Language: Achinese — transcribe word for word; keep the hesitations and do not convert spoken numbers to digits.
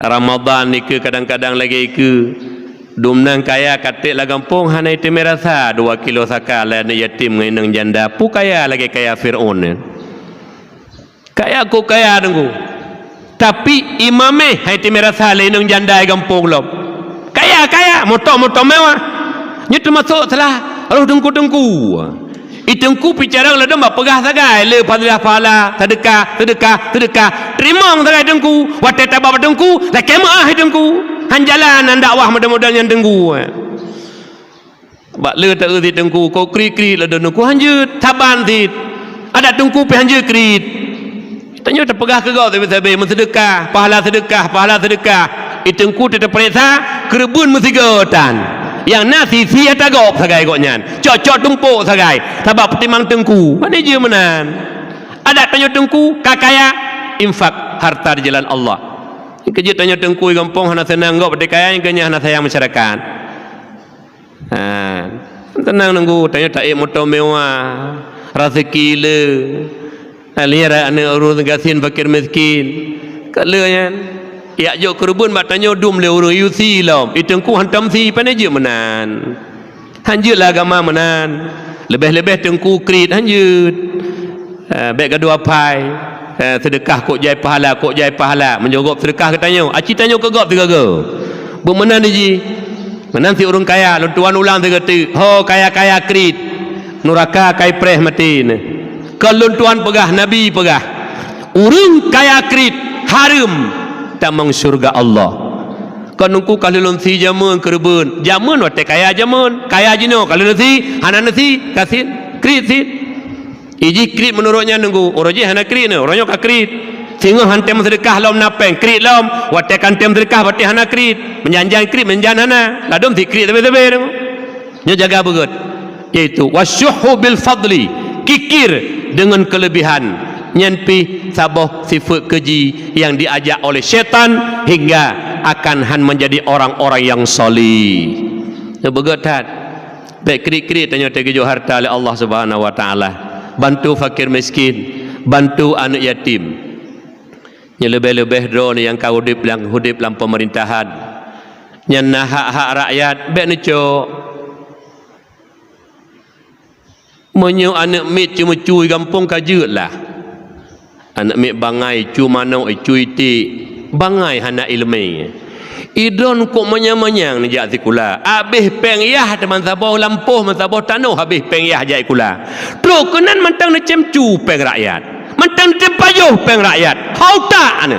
Ramadhan nikeue kadang-kadang lagée ikeue. Dumnan kaya ka treb lam gampông hana jiteumé rasa dua kilo saka lé aneuk yatim ngon inong janda. Peue kaya lagée kaya Fir'aun nyan. Kaya kok kaya Teungku. Tapi imamé hai teumé rasa lé inong janda di gampông lom. Kaya, kaya, moto, moto mewah. Nyoe teumasok salah roh teungku-teungku. I teungku pih carông ladôm bak peugah sagai le fadilah pahala, seudeukah, seudeukah, seudeukah. Teurimong sagai teungku. Watée tabak bak teungku, lakée meuáh i teungku. Han jalan, han dakwah model-model nyan teungku. Bak le ta-eu cit teungku, kok kriet-kriet ladôm teungku hanjeuet, saban cit. Adak teungku pih hanjeuet kriet. Tanyoe tapeugah keu gob sabe-sabe, meuseudeukah, pahala seudeukah, pahala seudeukah. I teungku teupeuriksa, keureubeuen meusigoe tan. Nyang na sisi ata gob sagai gobnyan. Cok-cok tumpok sagai. Sabab peutimang teungku. Pane jeuet meunan. Adak tanyoe teungku, ka kaya, infak harta di jalan Allah. Keujeuet tanyoe teungku di gampông hana seunang gob, beuti kaya, nyang keunyan hana sayang masyarakat. Ha, teunang teungku, tanyoe taék moto mewah, raseuki le. Alia aneuk ureuëng gasien fakir miskin. Ka le nyan. Yak jok keureubeuen bak tanyoe dum lé ureuëng yusi lom. I teungku hantom si pane jeuet meunan. Hanjeuet lah agama meunan. Leubeh-leubeh teungku kriet hanjeuet. Eh, bék gadoh apai. Eh, seudeukah kok jai pahala, kok jai pahala. Meunyoe gob seudeukah geutanyoe, aci tanyoe keu gob sigoe-goe. Beumeunan jih. Meunan si ureuëng kaya, lôn tuan ulang sigoe teuk. Ho kaya-kaya kriet. Nuraka kai preh maté neh. Kon lôn tuan peugah, Nabi peugah. Ureuëng kaya kriet hareuem tamong syeuruga Allah. Kon teungku ka lôn si jameun keureubeuen. Jameun watée kaya jameun. Kaya jinoe ka lôn si, hana neusi, gasien, kriet cit. Ijih kriet meunurot nyan teungku, uroe jih hana kriet nyoe, uroe nyoe ka kriet. Singoh han tem seudeukah lom na péng, kriet lom. Watée kan tem seudeukah, watée hana kriet. Meujan-jan kriet, meujan hana. Ladôm si kriet sabe-sabe teungku. Nyoe jaga beugét. Yaitu wasyuhhu bil fadli, kikir dengan kelebihan. Nyan pih saboh sifat keji yang diajak oleh syaitan hingga akan han menjadi orang-orang yang salih. Nyoe beugét that. Bék kriet-kriet tanyoe teugeujok harta lé Allah Subhanahu wa Taala. Bantu fakir miskin, bantu aneuk yatim. Nyoe leubeh-leubeh droeneuh nyang ka udeb lam, udeb lam pemerintahan. Nyan na hak-hak rakyat, bék neucok. Meunyoe aneuk miet ceumeucue gampông ka jeuet lah. Aneuk miet bangai, cu manok, cu iték, bangai hana iéleumé. Idon kok manyang-manyang neujak sikula. Abéh péng yah teuma saboh lampôh, meusaboh tanoh abéh péng yah jak sikula. Trok keunan mantong neucém cu péng rakyat. Mantong neucém pajoh péng rakyat. Hau tak nyoe.